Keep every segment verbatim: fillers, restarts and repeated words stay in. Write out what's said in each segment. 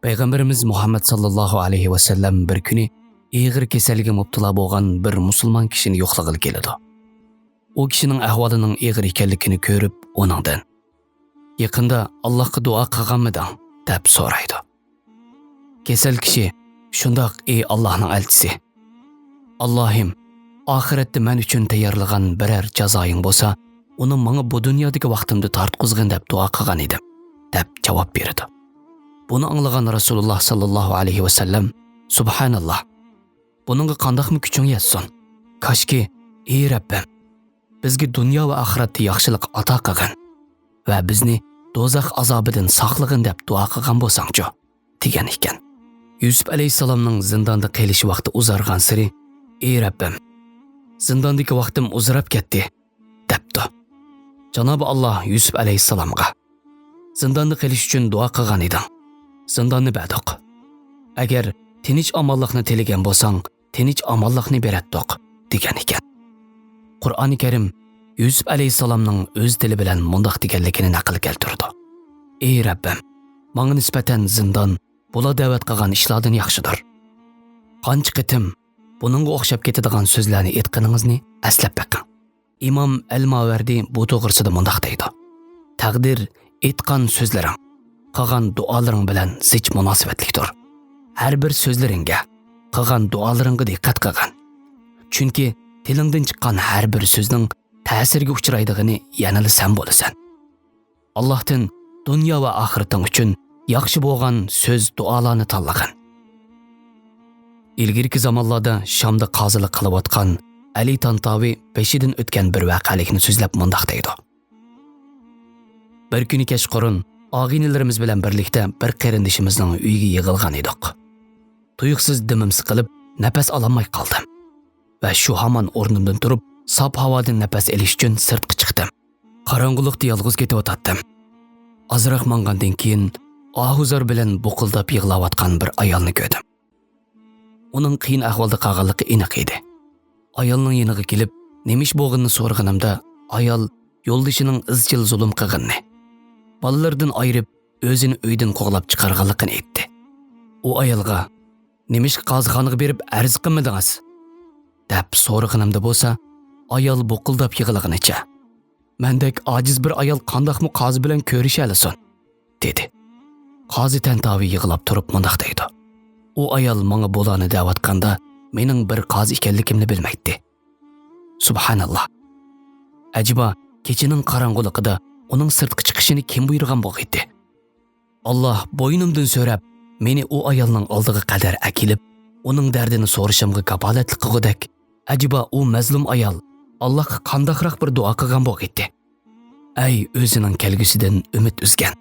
پەيغەمبىرىمىز مۇھەممەد ساللاللاھۇ ئەلەيھى ۋەسەللەم بىر كۈنى ئېغىر كېسەلگە مۇپتىلا بولغان بىر مۇسۇلمان كىشىنى يوقلىغىلى كېلىدۇ. ئۇ كىشىنىڭ ئەھۋالىنىڭ ئېغىر ئىكەنلىكىنى كۆرۈپ، ئۇنىڭدىن، «يېقىندا ئاللاھقا دۇئا قىلغانمىدىڭ؟» دەپ سورايدۇ. كېسەل كىشى، «شۇنداق، ئى ئاللاھنىڭ ئەلچىسى. ئاللاھىم، ئاخىرەتتە مەن ئۈچۈن تەييارلىغان بىرەر جازايىڭ بولسا، ئۇنى ماڭا بۇ دۇنيادىكى ۋاقتىمدا تارتقۇزغىن دەپ دۇئا قىلغان ئىدىم» دەپ جاۋاب بېرىدۇ. بۇنى ئاڭلىغان رەسۇلۇللاھ ساللاللاھۇ ئەلەيھى ۋەسەللەم، «سۇبھاناللاھ، بۇنىڭغا قانداقمۇ كۈچۈڭ يەتسۇن؟ كاشكى، ئى رەببىم، بىزگە دۇنيا ۋە ئاخىرەتتە ياخشىلىق ئاتا قىلغىن ۋە بىزنى دوزاخ ئازابىدىن ساقلىغىن دەپ دۇئا قىلغان بولساڭچۇ؟» دېگەن ئىكەن. يۈسۈپ ئەلەيھىسسالامنىڭ زىنداندا قېلىش ۋاقتى ئۇزارغانسېرى، «ئى رەببىم، زىنداندىكى ۋاقتىم ئۇزىراپ كەتتى» دەپتۇ. جانابى ئاللاھ يۈسۈپ ئەلەيھىسسالامغا، «زىنداندا قېلىش ئۈچۈن دۇئا قىلغان ئىدىڭ. زىنداننى بەردۇق. ئەگەر تىنچ ئامانلىقنى تىلىگەن بولساڭ، تىنچ ئامانلىقنى بېرەتتۇق» دېگەن ئىكەن. قۇرئانى كەرىم يۈسۈپ ئەلەيھىسسالامنىڭ ئۆز تىلى بىلەن مۇنداق دېگەنلىكىنى نەقىل كەلتۈرىدۇ: «ئى رەببىم، ماڭا نىسبەتەن زىندان بۇلا دەۋەت قىلغان ئىشلاردىن ياخشىدۇر. قانچە قېتىم بۇنىڭغا ئوخشاپ كېتىدىغان سۆزلەرنى ئېيتقىنىڭىزنى ئەسلەپ بېقىڭ.» ئىمام ئەل ماۋەردى بۇ توغرىسىدا مۇنداق دەيدۇ: «تەقدىر ئېيتقان سۆزلىرىڭ، قىلغان دۇئالىرىڭ بىلەن زىچ مۇناسىۋەتلىكتۇر. ھەر بىر سۆزلىرىڭگە، قىلغان دۇئالىرىڭغا دىققەت قىلغىن. چۈنكى تىلىڭدىن چىققان ھەر بىر سۆزنىڭ تەسىرگە ئۇچرايدىغىنى يەنىلا سەن بولىسەن. ئاللاھتىن دۇنيا ۋە ئاخىرىتىڭ ئۈچۈن ياخشى بولغان سۆز، دۇئالارنى تاللىغىن.» ئىلگىرىكى زامانلاردا شامدا قازىلىق قىلىۋاتقان ئەلى تانتاۋى بېشىدىن ئۆتكەن بىر ۋەقەلىكنى سۆزلەپ مۇنداق دەيدۇ: «بىر كۈنى كەچقۇرۇن ئاغىنىلىرىمىز بىلەن بىرلىكتە بىر قېرىندىشىمىزنىڭ ئۆيىگە يىغىلغان ئىدۇق. تۇيۇقسىز دېمىم سىقىلىپ، نەپەس ئالالماي قالدىم ۋە شۇ ھامان ئورنۇمدىن تۇرۇپ، ساپ ھاۋادىن نەپەس ئېلىش ئۈچۈن سىرتقا چىقتىم. قاراڭغۇلۇقتا يالغۇز كېتىۋاتاتتىم. ئازراق ماڭغاندىن كېيىن، ئاھۇزار بىلەن بۇقۇلداپ يىغلاۋاتقان بىر ئايالنى كۆردۈم. ئۇنىڭ قىيىن ئەھۋالدا قالغانلىقى ئېنىق ئىدى. ئايالنىڭ يېنىغا كېلىپ، نېمە ئىش بولغىنىنى سورىغىنىمدا، ئايال يولدىشىنىڭ ئىزچىل زۇلۇم قىلغىنىنى، بالىلىرىدىن ئايرىپ، ئۆزىنى ئۆيدىن قوغلاپ چىقارغانلىقىنى ئېيتتى. ئۇ ئايالغا، «نېمىشقا قازىخانىغا بېرىپ ئەرز قىلمىدىڭىز؟» دەپ سورىغىنىمدا بولسا، ئايال بۇقۇلداپ يىغلىغىنىچە، «مەندەك ئاجىز بىر ئايال قانداقمۇ قازى بىلەن كۆرۈشەلىسۇن؟» دېدى. قازى تەنتاۋى يىغلاپ تۇرۇپ مۇنداق دەيدۇ: «ئۇ ئايال ماڭا بۇلارنى دەۋاتقاندا، مېنىڭ بىر قازى ئىكەنلىكىمنى بىلمەيتتى. سۇبھاناللا! ئەجەبا، كېچىنىڭ قاراڭغۇلۇقىدا ئۇنىڭ سىرتقا چىقىشىنى كىم بۇيرۇغان بولغىيتتى؟ ئاللا بوينۇمدىن سۆرەپ، مېنى ئۇ ئايالنىڭ ئالدىغا قەدەر ئەكېلىپ، ئۇنىڭ دەردىنى سورىشىمغا كاپالەتلىك قىلغۇدەك، ئەجەبا ئۇ مەزلۇم ئايال ئاللاھقا قانداقراق بىر دۇئا قىلغان بولغىيتتى؟ ئەي ئۆزىنىڭ كەلگۈسىدىن ئۈمىد ئۈزگەن،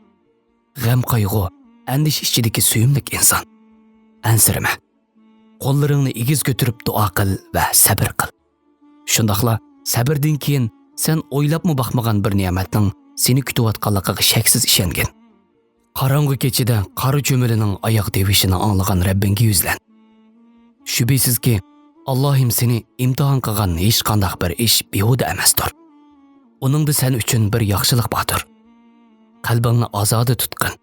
غەم-قايغۇ، ئەندىشە ئىچىدىكى سۆيۈملۈك ئىنسان! ئەنسىرىمە! قوللىرىڭنى ئېگىز كۆتۈرۈپ دۇئا قىل ۋە سەبىر قىل. شۇنداقلا سەبىردىن كېيىن سەن ئويلاپمۇ باقمىغان بىر نېمەتنىڭ سېنى كۈتۈۋاتقانلىقىغا شەكسىز ئىشەنگىن. قاراڭغۇ كېچىدە قارا چۈمۈلىنىڭ ئاياغ تىۋىشىنى ئاڭلىغان رەببىڭگە يۈزلەن. شۈبھىسىزكى، ئاللاھىم سېنى ئىمتىھان قىلغان ھېچقانداق بىر ئىش بىھۇدە ئەمەستۇر. ئۇنىڭدا سەن ئۈچۈن بىر ياخشىلىق باردۇر. قەلبىڭنى ئازادە تۇتقىن.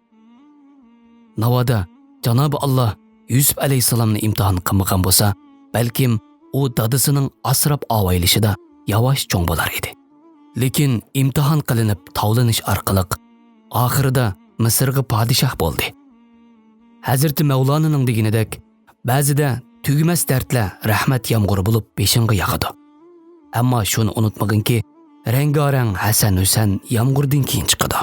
ناۋادا جانابى ئاللا يۈسۈپ ئەلەيھىسسالامنى ئىمتىھان قىلمىغان بولسا، بەلكىم ئۇ دادىسىنىڭ ئاسراپ-ئاۋايلىشىدا ياۋاش چوڭ بولار ئىدى. لېكىن ئىمتىھان قىلىنىپ تاۋلىنىش ئارقىلىق ئاخىرىدا مىسىرغا پادىشاھ بولدى. ھەزرىتى مەۋلانىنىڭ دېگىنىدەك، بەزىدە تۈگىمەس دەردلەر رەھمەت يامغۇرى بولۇپ بېشىڭغا ياغىدۇ. ئەمما شۇنى ئۇنتۇمىغىنكى، رەڭگارەڭ ھەسەن-ھۈسەن يامغۇردىن كېيىن چىقىدۇ.